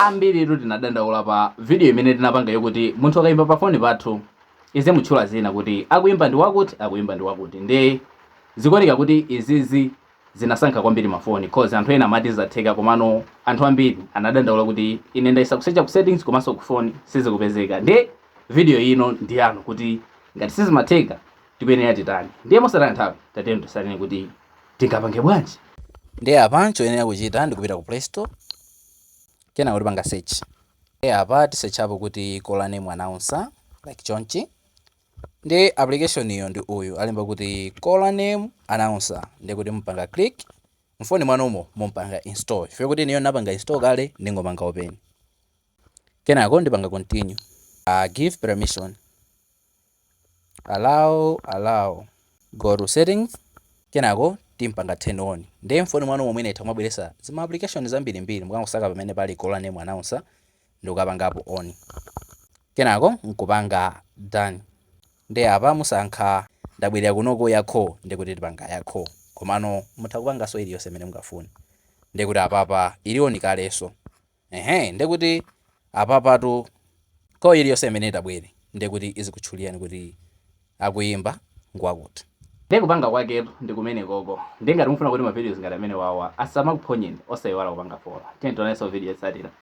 Ambiritu tinadandaula pa video imene tinapanga yokuti munthu akayimba pa foni pathu izimutchula zina kuti akuyimba ndi wakuti, akuyimba ndi wakuti. Nde zikuoneka kuti izizi zinasankha kwambiri mafoni, 'cause anthu ena amati zatheka, komano anthu ambiri anadandaula kuti ine ndayesa kusearcha ku settings komanso ku foni, sizikupezeka. Nde video ino ndi yanu kuti ngati sizimatheka tikuyenera titani. Ndiye mosataya nthawi, tatiyeni tisanene kuti tingapange bwanji. Ndiye apa choyenera kuchita ndikupita ku Play Store, kenako tipanga search. Ndiye apa tisearchapo kuti caller name announcer, like chonchi. Ndi application iyo ndi uyu alemba kuti caller name announcer. Ndiye kuti mupanga click mfoni mwanumo, mumpanga install. Chifukwa kuti ineyo napanga install kale, ndingopanga open, kenako ndipanga continue, give permission, allow, allow, go to settings, kenako timpanga turn on. Ndiye mfoni mwanu momwe itha kumabweresa zima application zambirimbiri, mukangosaka pamene pali caller name announcer ndikukapangapo on, kenako nkupanga done. Ndiye apa musankha, ndabwerera kunoko ya call, ndikuti tipanga ya call, komano mutha kupanganso iliyonse imene mungafune. Ndikuti apapa ili on kalenso. Ehe, ndikuti apapatu call iliyonse imene itabwere, ndikuti izikutchulirani kuti akuyimba ngwakuti. Ndiye kupanga kwaketu ndi kumene koko. Ndiye ngati mufuna kuti ma videos ngati amene wawa asamakuphonyeni, osayiwala kupanga follow. Tiye tionanso video yotsatira.